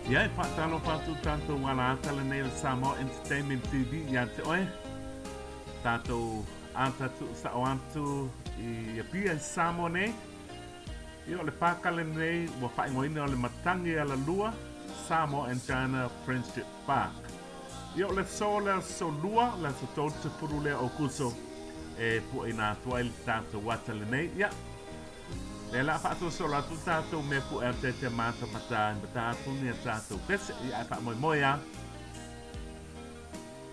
Ia, e faatalofa atu tatou ala ata lenei o le Samoa Entertainment TV ia te oe. Tatou ata tuusao atu i Apia i Samoa nei. Ia, o le pāka lenei ua faaigoaina o le Matagi Alalua Samoa and China Friendship Park. Ia, o le aso le aso lua, le aso 30 lea o Kuso e puaina atu ai le tatou ata lenei. Ia, Lea la faasolosolo atu tatou mea puʻe a tete mata mata e mata atu ni a tatou pese ia ae faamoemoe a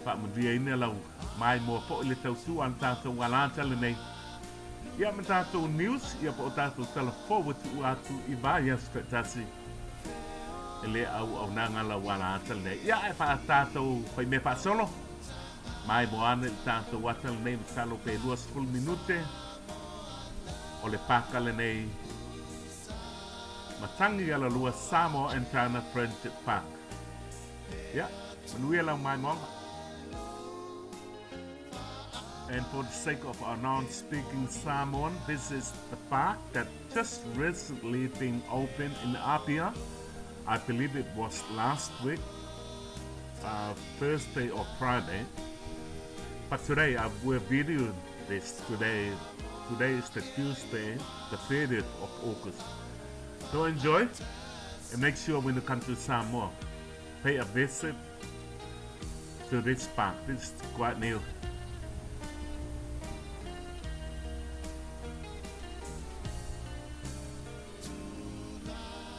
faamanuiaina lau maimoa foi le tautua a le tatou alata lenei ia ma tatou news ia po o tatou tala fou e tuua atu i vaiaso taitasi e le auaunaga lau alata lenei ia ae faa tatou faimea faasolo maimoa ane i le tatou ata lenei masalo pe 20 minute o le pāka lenei Matagi Alalua Samoa and China Friendship Park. Ia, manuia lau maimoaga. And for the sake of our non-speaking Samoan, this is the park that just recently been opened in Apia. I believe it was last week, Thursday or Friday. But today we're videoing this today. Today is the Tuesday, the 30th of August. So enjoy and make sure when you come to Samoa, pay a visit to this park. This is quite new.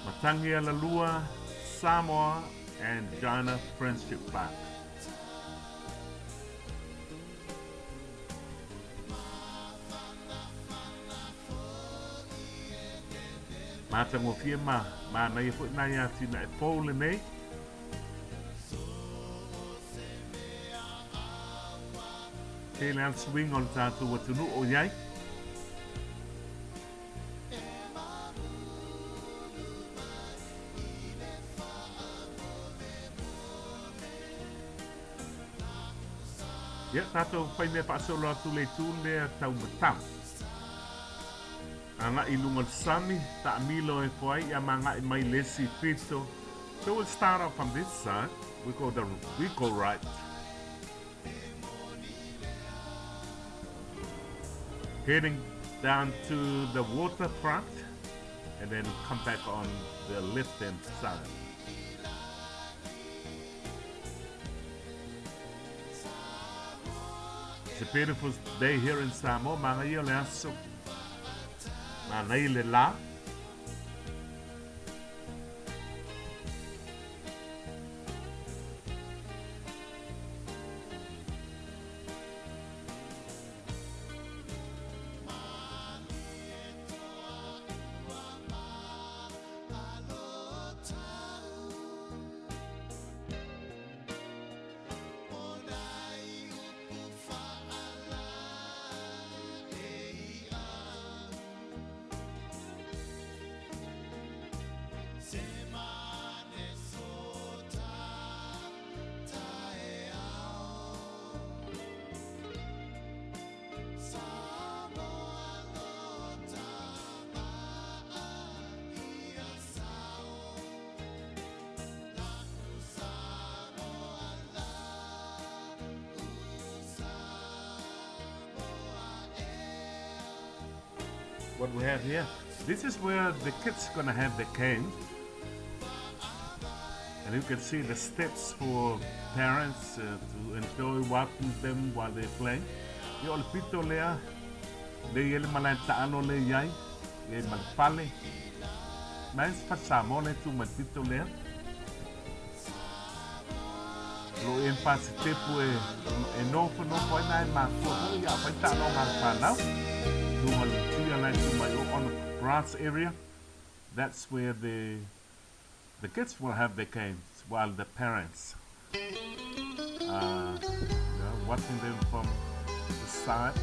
Matagi Alalua, Samoa and China Friendship Park. Matagofie ma manaia foi nai atinae fou lenei. Tele lava le suiga o le tatou atunuu o i ai. Ia, tatou fai mea faasolo atu le itu lea tau matau. Agai i luga o le sami, taamilo e fo ai ia ma agai mai le isi pito. So we'll start off on this side. We go the we go right. Heading down to the waterfront and then come back on the left hand side. It's a beautiful day here in Samoa. Manaia o le aso. Manaia le la. What we have here, this is where the kids gonna have the game. And you can see the steps for parents to enjoy watching them while they play. Ia o le pito lea, le i ele malae taalo le iai, le ma le fale. Mai se fale Samoa le tu mai le pito lea. Lo e mpa se tepu e, e nofo nofo ai nai mātua foi ia fai taaloga a le whanau. Lunga le tia lai tu mai o on the grass area. That's where the the kids will have their games while the parents are you know, watching them from the side.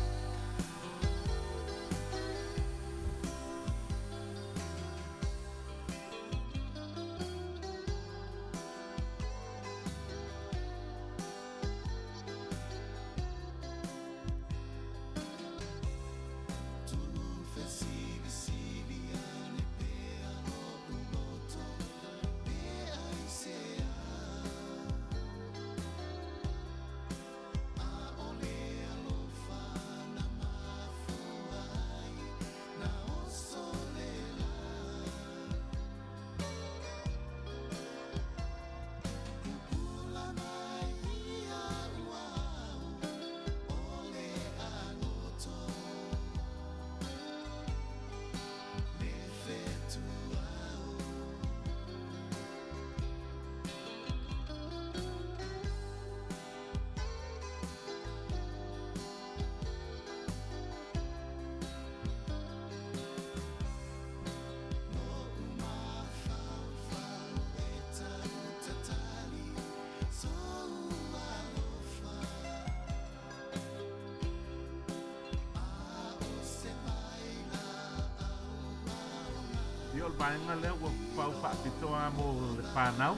o le vaega lea ua fau faapitoa mo le fanau.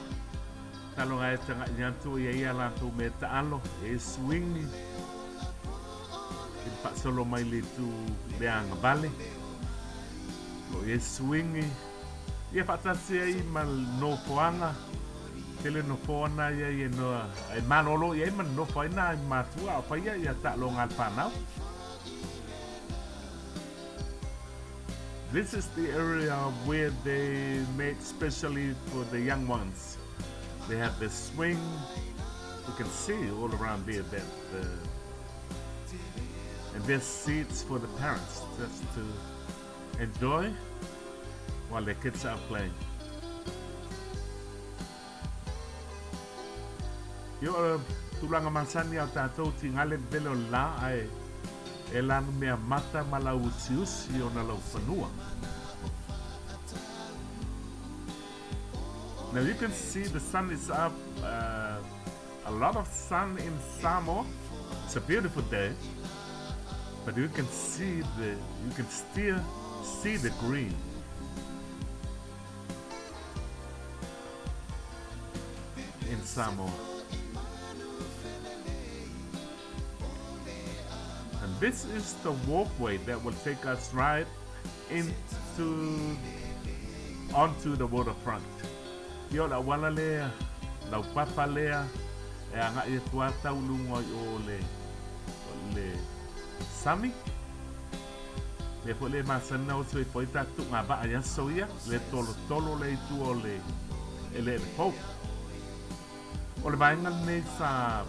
Taloga e tagai atu i ai a latou mea taalo, e swing i le faasolo mai le itu le agavale. O lo o i ai swing ia faatasi ai ma le nofoaga, tele nofoa na i ai e noa, e malolo i ai ma nofo ai nā matua a o faia ia taaloga a le fanau. This is the area where they made specially for the young ones. They have the swing. You can see all around there that the and there's seats for the parents just to enjoy while the kids are playing. Ia o tulaga masani a o tatou tigale vele o le la ae e lanu mea mata ma lau usiusi ona lau fanua. Now you can see the sun is up, a lot of sun in Samoa. It's a beautiful day. But you can see the, you can still see the green. In Samoa. And this is the walkway that will take us right into onto the waterfront. Ia o le auala lea, laupapa lea, e agai atu a tau luga i o le, o le sami. Lea foi le masani na oso i foi tatou ngā vaa i aso ia, le tolotolo le i tua o le eleele fou. O le vaega lenei sa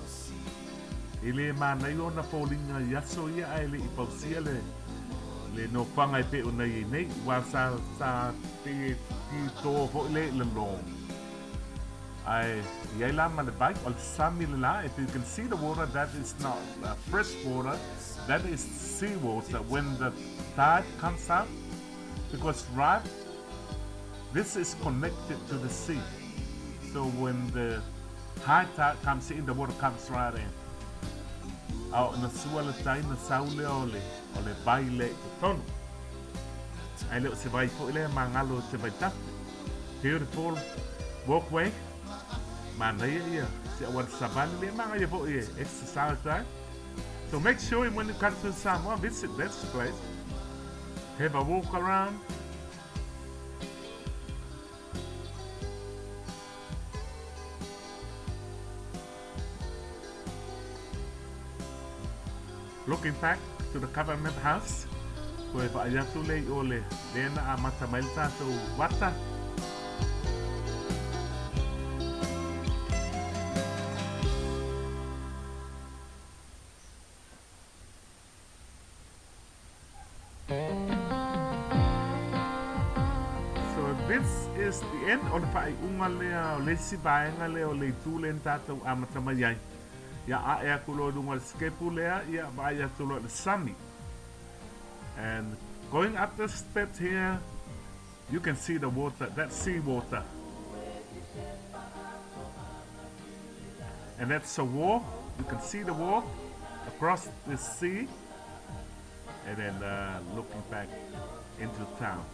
e le manaia ona foliga i aso ia ae le i fausia le le nofoaga e pei ona i ai nei, aua sa sa pei e tito foi le i lalo. Ae i ai la ma le vai, o le sami le la, if you can see the water, that is not fresh water, that is sea water when the tide comes up, because right, this is connected to the sea. So when the high tide comes in, the water comes right in. A o na sua le tai na sau lea o le, o le vai lea i totonu. Ae le o se vai foi lea magalo o se vaitafe. Beautiful walkway. Manaia ia se auala savali lea manaia foi e exercise ai. So make sure when you come to Samoa, visit this place. Have a walk around. Looking back to the government house, koe vaai atu le i o le lea na amata mai le tatou wata. So this is the end o le faaiuga lea o le isi vaega lea o le itu lea na tatou amata mai ai. Ia ae atu loa i luga o le sikepu lea, ia vaai atu loa i le sami. And going up the steps here, you can see the water, that's sea water. And that's a wharf, you can see the wharf across the sea. And then looking back into town.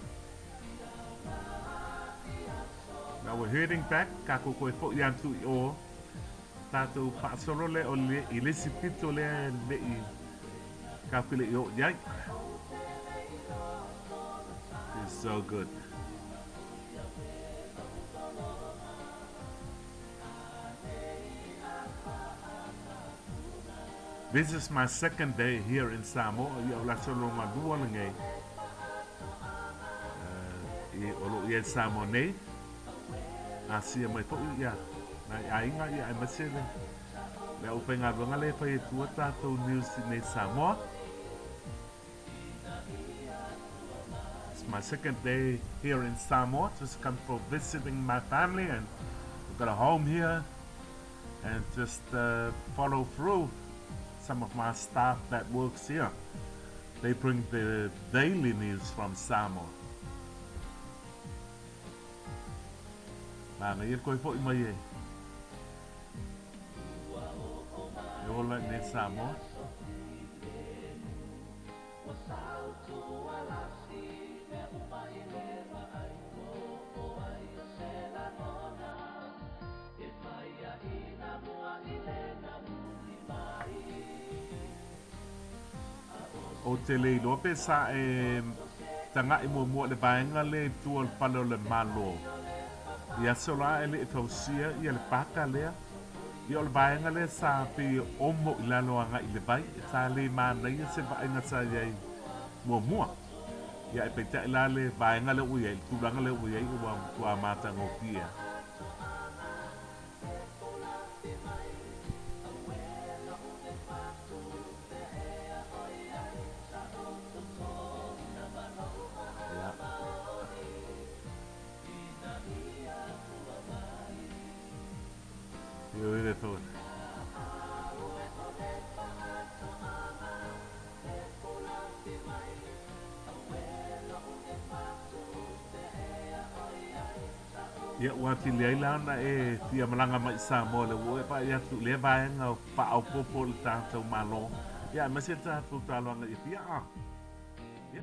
Now we're heading back, ka ko koe fo'i atu i o, tātou whaasolo le o le, i le isi pito lea le i ka pile i o iai. It's so good. This is my second day here in Samoa, ia o le aso lona lua lenei i o lo o i ai Samoa nei. Asia mai foi ia nai aiga ia aemaise le le aufaigaluega lea e fai e tua tatou news i nei Samoa. It's my second day here in Samoa, just come for visiting my family and we've got a home here and just follow through some of my staff that works here. They bring the daily news from Samoa. Manaia koe fo'i mai e. E ola i nei Samoa. Ou te le iloa pe sa e taga'i muamua i le vaega lea i tua o le fale o le Malo i aso la e le i fausia ia le paka lea. Ia o le vaega lea sa pei e omo i lalo agai i le vai, sa le manaia se vaaiga sa i ai muamua. Ia ae peitai la le vaega lea ua i ai, le tulaga lea ua i ai ua matua matagofie lava. Beautiful. Ia, ua atili ai la ona e fia malaga mai i Samoa le ua e vaai atu i lea vaega o faaopoopo i le tatou Malo, ia aemaise le tatou taaloga i Apia. A. Ia.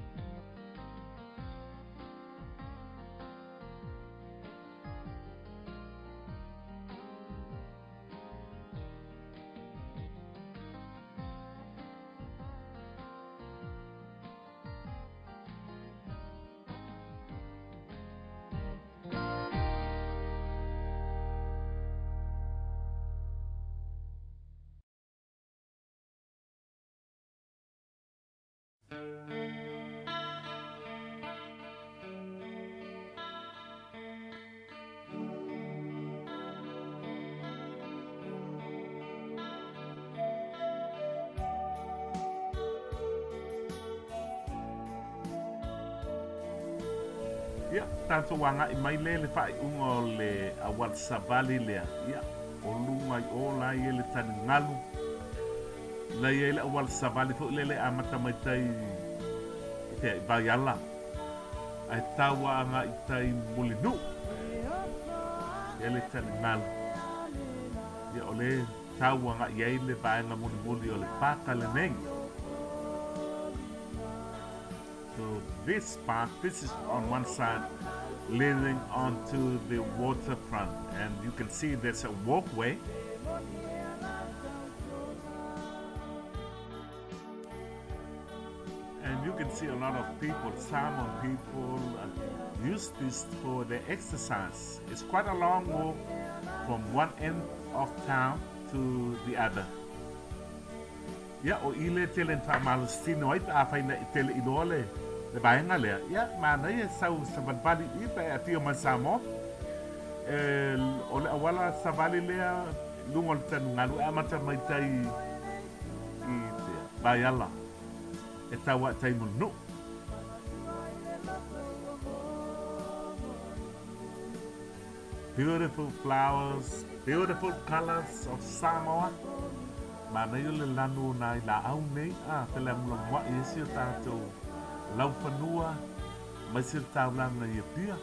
Ia, tatou agai mai lea i le faaiuga o le auala savali lea. Ia, o luga i o la i ai le taligalu. La i ai le auala savali foi lea le amata mai tai i fea i Vaiala. Ae tau agai i tai Mulinuu. Ia le taligalu. Ia, o le tau agai i ai le vaega mulimuli o le paka lenei. So this park, this is on one side leading onto the waterfront, and you can see there's a walkway. And you can see a lot of people, Samoan people, use this for their exercise. It's quite a long walk from one end of town to the other. Ia, o i le tele na faamalositino ai pe afai na i tele iloa le le vaega lea, ia, manaia e sau savalivali i i pe a e afio mai Samoa. E, o le auala savali lea i luga o le taligalu e amata mai tai i te Vaiala e tau ae tai Mulinuu. Beautiful flowers, beautiful colours of Samoa. Manaia le lanu o nā i laau nei, a feleagulaguaʻi ai si o tātou laufanua, aemaise le taulaga i Apia.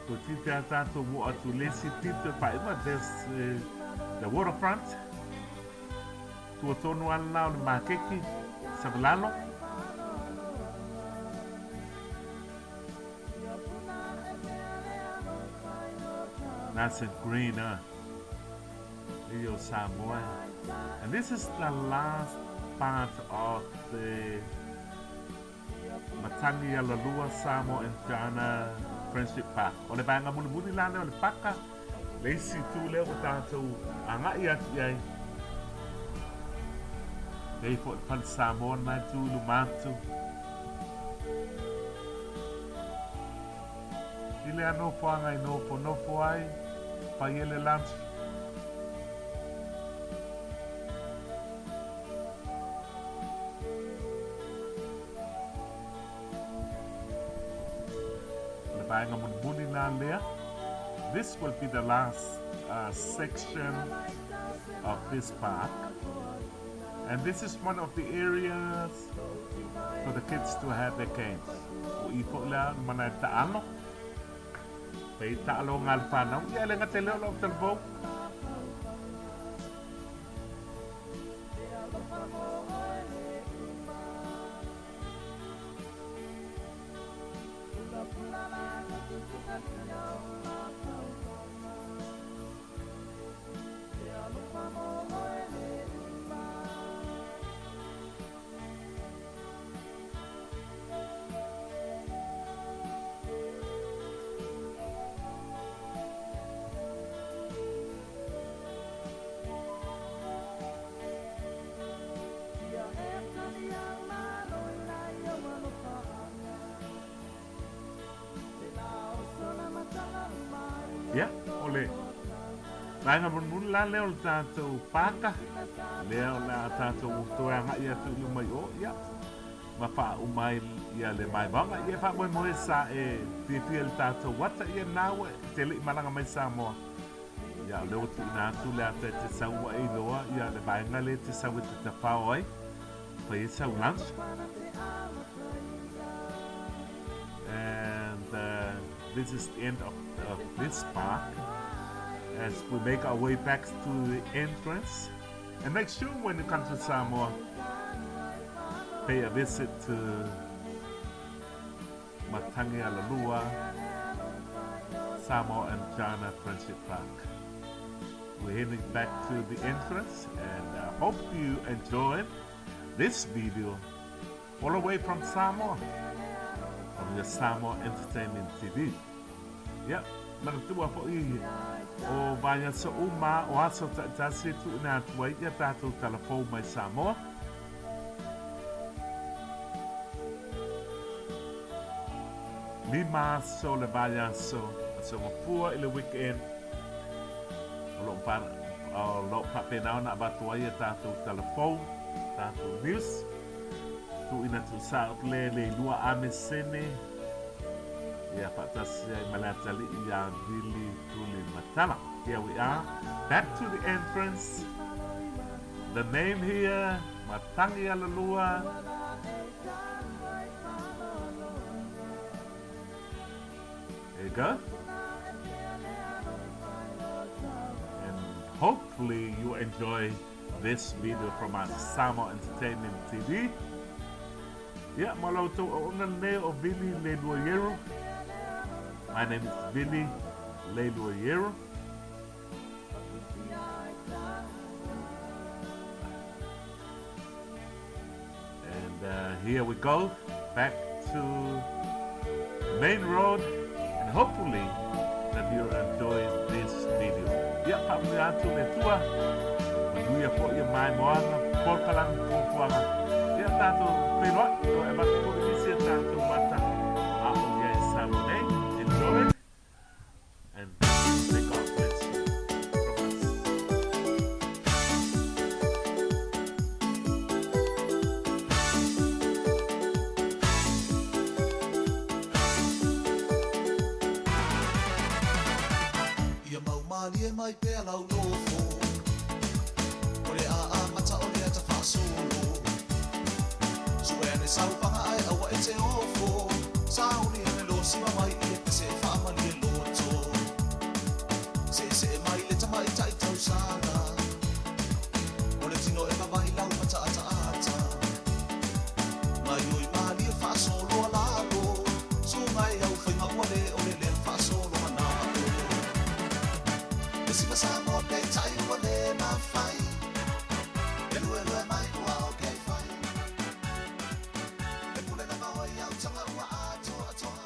Toeitiiti a tātou mo atu le isi pito e paewa, there's the waterfront. Tua tonu ana la o le makeki, Savalalo. Nice and green, huh? Leo Samoa. And this is the last part of the Matangi Alalua Samoa and Ghana Friendship Park. O le vaega mulimuli la lea o le paka, le isi itu lea ua tatou agai atu i ai. Lei foi le fale Samoa lena itu i luma atu. I lea nofoaga i nofonofo ai, fai ai le lunch. O le vaega mulimuli la lea. This will be the last section of this park. And this is one of the areas for the kids to have their games. O i foʻi la o mana e taalo. Pei taalo ngā le whanau. Ia le ngate leo lau talavou. Ia, o le vaega mulimuli la lea o le tatou paka, lea o le a tatou toe agai atu i luma i o, ia, ma faauma ai ia le vaevaoga. Ia e faamoemoe sa e fiafia i le tatou ata, ia na ua e te le i malaga mai Samoa. Ia, o lea ua tuuina atu le ata e te sau ua e iloa ia le vaega lea e te sau e te tafao ai, fai ai sau lunch. And this is the end of this park as we make our way back to the entrance. And make sure when you come to Samoa, pay a visit to Matagi-Alalua, Samoa and China Friendship Park. We're heading back to the entrance, and I hope you enjoyed this video all the way from Samoa, from your Samoa Entertainment TV. Yep, manatua fo'i o vaiaso uma o aso ta'itasi e tuuina atu ai ia tatou talafou mai Samoa. 5 aso le vaiaso, aso mafua i le weekend, o lo o lo o faapena ona avatu ai ia tatou talafou, tatou news. Tuuina tuusao le le lua amesene ia faatasi ai ma le atalii iā Vili Tuli Matala. Here we are, back to the entrance. The name here, Matagi-Alalua. There you go. And hopefully you enjoy this video from us, Samoa Entertainment TV. Ia, ma la outou auauna lenei o Vili Leluaiero. My name is Vili Leluaiero. And here we go, back to the main road, and hopefully that you enjoy this video. Ia, faamanuia atu le Atua, manuia foi ia maimoaga, polokalame fuafuaga. Ia, tatou feiloai, toe avatu foi nisi a tatou mata a o i ai Samoa nei. Enjoy and may God bless you from us. Ia mau mālie mai pea lau nofo O le aa mata o le ata faasolo Sue ane sau paga ae aua e te ofo Sauni ane lo sima mai i e pese e faamalie loto Seesee mai le tamaitai tausala O le tino e vavahi lau mataataata Gaioi malie faasolo a lalo Suga e au faiga ua le ole lea faasolo manao Le siva Samoa peitai ua le mafai E luelue mai ua o ke fai Le pule lava o i au taga ua atoatoa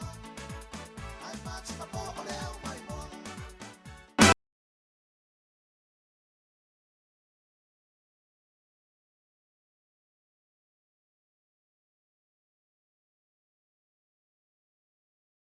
Ae matima po.